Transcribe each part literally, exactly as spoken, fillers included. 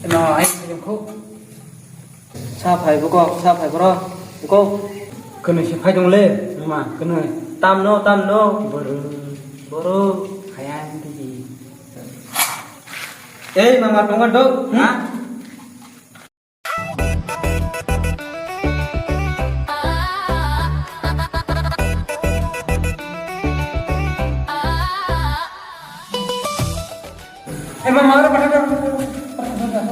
No, ai, sai kho. Sa phai buko, sa phai bro. Buko. Kwnwi se phai dong le, mama, kwnwi. Tam no, tam no. Boro, boro, hayang di. Ei, mama, tonga do. Hmm? Ha? Eh, mama, aro pathak, pathak, pathak.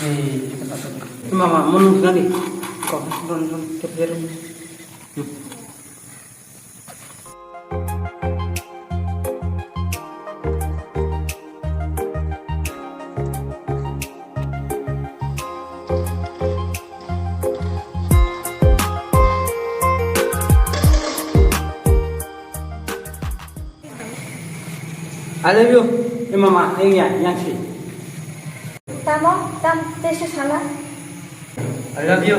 Eh, mama, mama, nung gani. Kok, don, don, kep, kep. I love you. Eh, mama, yang ya, yang si. Tamo, tam, tei se sala. I love you.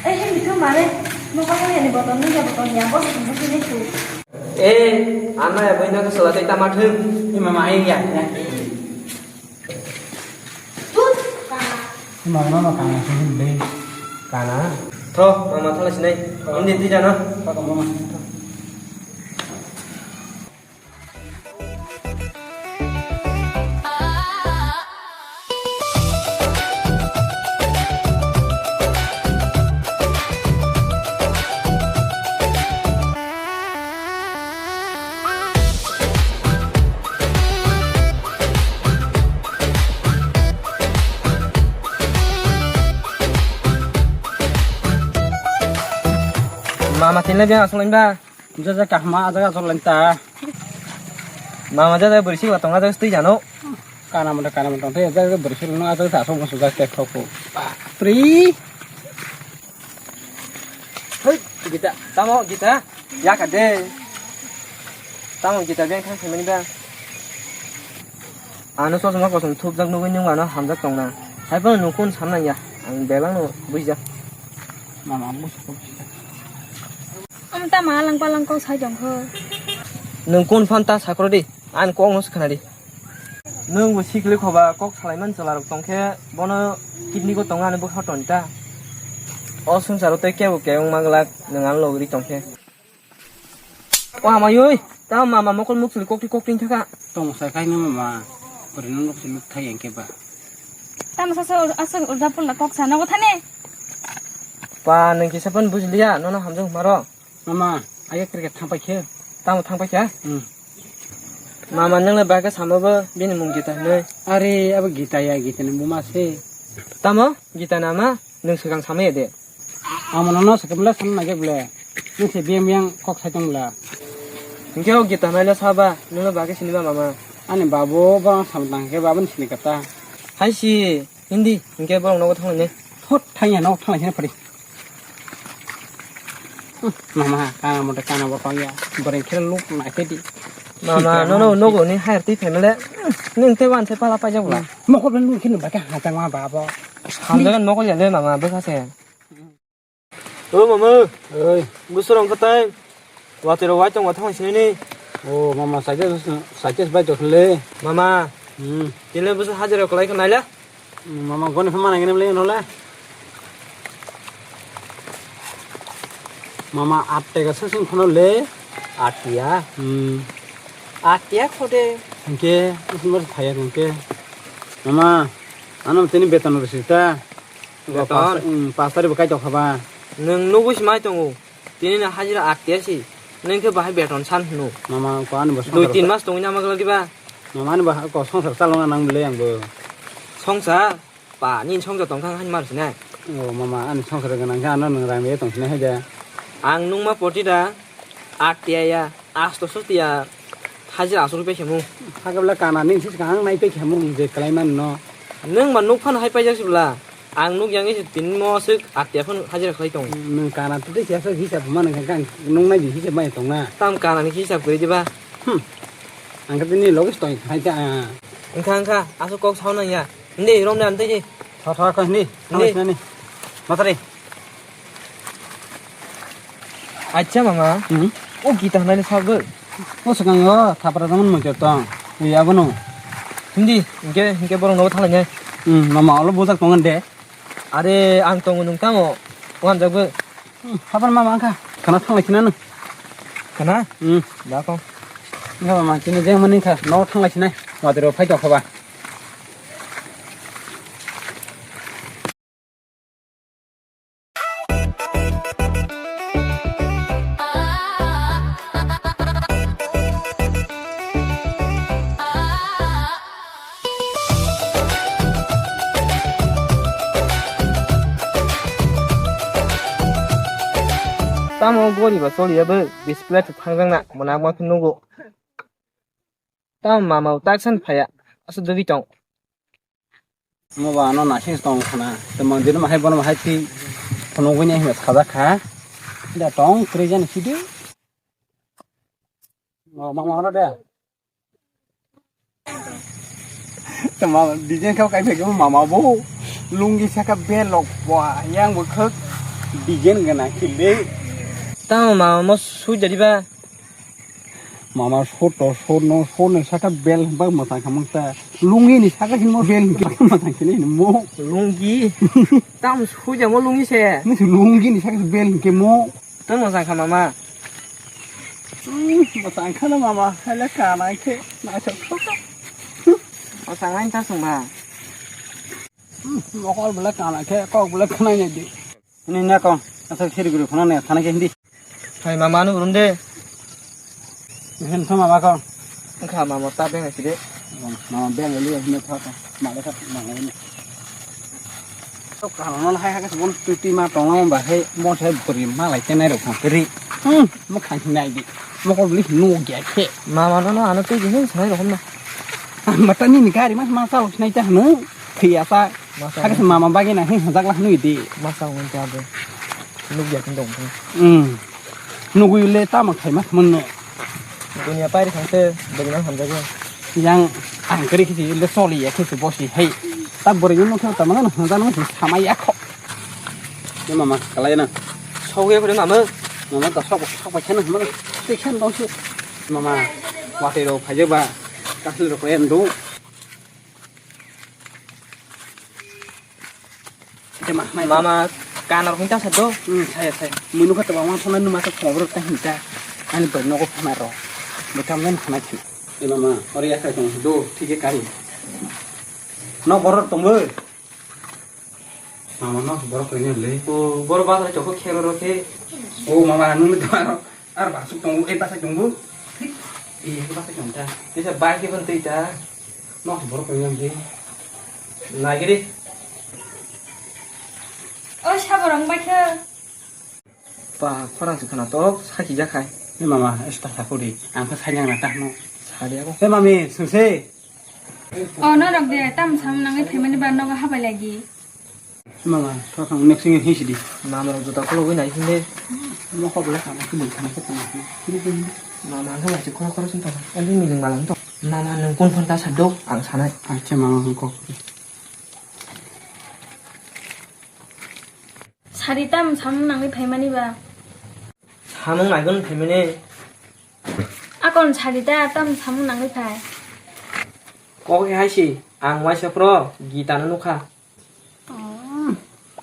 Eh, hini tu mare, mo pa kaya ni botol, ni ya botol ya, bos, bos ni tu. Eh, ama ya boy na ko sala tei tama thung. Eh, mama, yang ya, yang. Tut, kana. Mama, mama, kana sini deh. Kana. Tho, mama thala sinai. Indi tui jana. Tho, mama. Mama tinle biang asal ba. Jaja kahma, jaga asal lenta. Mama jaja berisi watong jaga stui jano. Kana mata, kana mata, tei jaga berisi no jaga asal musu jaga tek thoko. Pri. Hei, Gita, tamo Gita, ya ka de. Tamo Gita beng thang thang ba. Ano sosma kosom thupjak nugui nung ano hamjak tongna. Hai phano nung kun samna ya, ang belangno buijak. Mama, ang busa ko. Am ta ma lang palang ko sai jong kho. Nung kun phan ta sakro di, ang kok no khna di. Nwng bo sikli khoba kok salaiman chwla rok tongkhe bono kidney go tongnani bwkha tonita. O swngcharo tei kebo kebo wngma glak nwng ano logri tongkhe. O hamai oi, ta mama mokol mukchwlwi kokti kokti wngkha kha. Tong sai khai nw mama, bwrwi nw nuk se nuk thai engkhe ba. Tamo sasa aswk ulda pulda kok sa nogo thani. Pa nwng kisa phano bujiliya, nono hamjak maro. Mama, aya cricket thang paikhe. Tamo thang paikha? Hmm. Mama, nwng le bagwi samo bo bini mung Gita hinwi. Are, abo Gita ya, Gita ni buma se. Tamo? Gita na ma? Nwng swkang samaya de. Amo nono swkang le sam nai je bole. Nwng se biyang biyang kok sai tong bole. Hinkhe o Gita hinwi le saba, nwng le bagwi siniba mama. Ani babu bo sam tang khe babu ni sini kata. Hai si. Hindi, hinkhe borok nogo thanglainai. Thot, thangya, nogo thanglaisina phari. Hmm, mama, kana mote kana bo tongya. Boreng khe luk nai khe di. Mama, nono nogo ni hire twi phaimale. Hmm, nwng tei wan se pala paijak bwla. Mokol ben luk khe nwng bai khe hajak ma ba bo. Hamjagan mokol ya le mama, bwsa se. O mama. Oi. Bwswrang kwtai. Watwi rok wai tongma thang sini ni. O mama, cycle, cycle bai tong le. Mama. Hmm. Tile bwsa hajira kwlai kha naila. Mama goni phama nang le no le. Mama, at tega sasing khono le. Atia. Hmm. Atia khode. Hingke usmar thaya hingke. Mama, ano tini beton risi ta. Beton? Pas, hmm, pas tarikh bo kaitok kha ba. Nwng nugui se mai tongo. Tini no hajira atia si. Nwng khe bahai beton san hwno. Mama, ko ani bo dui tin mas tongwi nama glak diba? Mama, ani bo ko songsar chalona nang bile ang bo. Songsar? Pa, nini songsar tong thang hani mar sinai. O mama, ani songsar gwnang khe ano nwng rang ri tong sinai hai de. Ang nungma poti da atia ya. Asto so tiya hajira aswk rupiya khemu. Hakhe bwla kana nini se swkang ang nai pai khemu je kwlai man no. Nwng ba nuk phano hai paijak se bwla. Ang nuk yang se tin mo aswk atia phano hajira khlai tong. Nwng kana tei se aswk hisab mano khe ang nuk nai di hisab mai tong na. Tam kana ni hisab kwrwi diba? Hmm. Ang khe tini logis tong hai ta. Wngkha wngkha aswk kok sao nang ya. Hindi rom de amtei di. Tho tho kho hindi. Hindi. Thanglai sinani. Matari. Acha mama. Hmm? O Gita hinai ni sagwi. O swkango thapra jaman moitor tong. Ui abono. Hindi, hingke, hingke borok nogo thanglainai. Hmm, mama, olo bujak tongan de. Are, ang tongo nung tamo. Wanjak bo. Hmm, habar mama angkha. Khana thanglai sinano. Khana? Hmm. Da kong. Nga mama, kini jeng mani kha. Nogo thanglai sinai. Wadero phai tong khaba. Tamo gori ba choli ya bo display thang jang na mona ma nugo. Tamo mama tak san phaya asu dogi tong. Mo ba ano nasi tong khana. Te mandir ma hai bono hai ti phunugwi ne hima sajak kha. Da tong kre jani sidi. Mo mama ano de. Te mama design kha kai phai mama bo. Lungi saka belok bo yang bo khak design gana khili. Tamo mama mo sui jadi ba. Mama soto sono sone saka bel bak mwtang khamang ta. Lungi ni saka sini mo bel hingke mwtang kini mo. Lungi. Tam suja mo lungi se. Ni lungi ni saka bel hingke mo. Tamo mwtang kha mama. Mwtang kha na mama. Hele kana khe na chok chok. Mwtang ain ta sungba. Mokol bela kana khe kok bela khna ni di. Ni na kong. Asa khiri guru khna ne thana khe hindi. Hai mama anu rum de. Hen thoma ba ko. Kha mama ta beng si de. Mama beng li hin tha ta. Ma le kha ma le ni. To ka no hai ha ka bon tu ti ma tong ba he mo thai bori ma lai te nai ro kha ri. Hmm, mo kha nai di. Mo ko li no gya khe. Mama no no ano tu jin sai ro na. Mata ni ni gari ma ma sa lo nai ta no. Thia sa. Masa. Hakhe mama bagwi na hwnwi hwnjak la hwnwi di. Masa wng ta de. Nuk ya tong. Hmm. Nugwi le tamo khaima khmano. Dunia pairi khangse bwrwi nang hamjago. Yang ang kri khisi le soli ya khisi bosi hei. Ta bwrwi no khe tamano hwnjak no samai ya kho. Ye mama kalai na. Sogwi ya mama. Mama ta sok sok bai khana mama. Te khan dong se. Mama watwi ro phai ba. Kasil ro ko em do. Ite ma, ma, mama, kana rok hinta sa do. Hmm, saya, saya. Munu kata bang wan sana numa sa khobor ta hinta. Ani bai nogo khana ro. Bekam len khana khin. E mama, ori ya kai tong do, thik e kari. No borok tong bo. Mama no borok koi le. O borok ba sa chokho khero ro khe. O mama, nung ni daro. Ar basuk tongo, eh, basuk tongo. Eh, basuk tongo ta. Bisa baik pun tu ita. Noh, borok kau yang di. Lagi di. Oh, sabar orang baik. Pa, khorang si khana tok, sakhi jakhai. Eh, mama, esta sakuri. Ang kha sayang na tahno. Sadi aku. Eh, mami, sungse. Oh, norok de tam sam nangwi phaimani ba nogo habai lagi. Mama, thokang mixing hin sidi. Mama rok juta khulogwi nai hinde. Mo khobole khana khulogwi khana khulogwi. Mama ang khala se khoro khoro sing tong. Ani miling malang tong. Mama nung kun phone ta sadok ang sanai. Acha mama hung kok. Sari tam samung nangwi phaimani ba. Samung naigun phaimani. Akon sari ta tam samung nangwi phai. Kok hai si ang waisa pro gita no nukha. Hmm,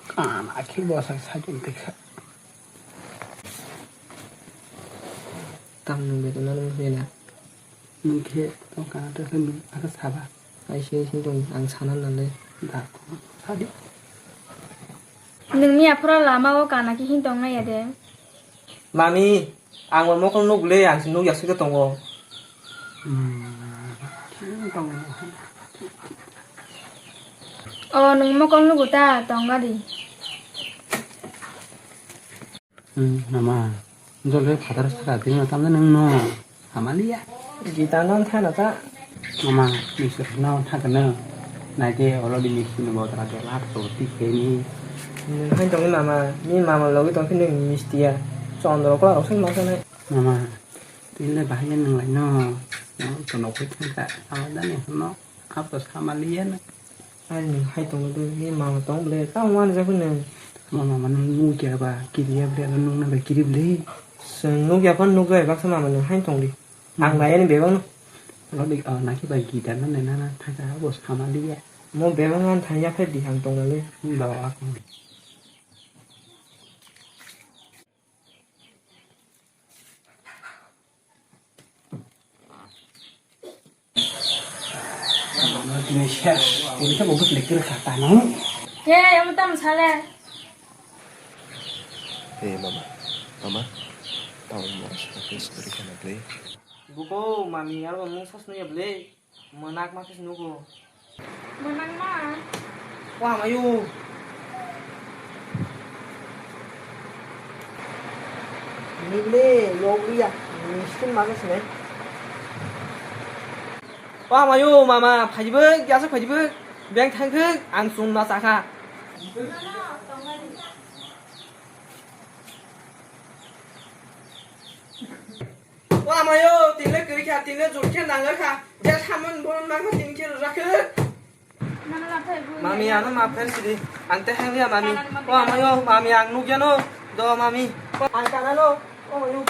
kana khe bwsa sakhe twi kha. Tamni bedono nung hena. Nung khe tong kana ta khe nung aka saba. Ai se se tong ang sana nale. Da ko sadi. Nung miya phora lama o kana khe hin tong nai ya de. Mami, ang bo mokol nuk le, ang se nuk ya se tongo. Hmm. O, nung mokol nugo ta, tong gadi. Hmm, mama, jole father saka dino tamne nung no, hamaliya. Gita non thana ta. Mama, misir no thakno. Naike olo di misi no botra de lat to ti keni. Nung hai tong mama, ni mama logi tong kini mistiya. Chondro kla rok sai ma sanai. Mama, tini le bahai nang lai no. No to no koi thang ka. Ama dani no. Ap to samaliya na. Ai nung hai tong do ni mama tong ble ta wan ja kunu. Mama mama nung nu kya ba kiriya ble nung na ba kiri ble. Sung nuk ya pan nuk ya baksa mama nung hai tong di. Ang nai ani bebak no. Lo di, oh, naki bai guitar no nai nana thangsa bo sama liya. Mo bebak no thangya phai di ang tong le. Hmm, ba wa ko. Tini ses, tini khe bo bwswk lektir kha tano. Hey, omo tamo sale? Hey, mama, mama, tamo mora saka khe story khana play. Buko, mami, aro mung sas nung ya play. Mwnakma khe se nugo. Mwnakma? Wah, mayo. Nini yogriya, miskin ma khe sinai. Wah, mayo, mama, phaijibuk, yasa phaijibuk. Beng thangkhuk, ang chum ma chakha. Wah, mayo, tinle kwrwi kha, tinle jot khe nang kha. Je samon bon mang kha, tin khe rwjak khe. Mami, ano ma phan sidi. Ang te hang ya, mami. Wah, mayo, mami, ang nuk ya no. Do, mami. Ang kana no. Oh, mayo.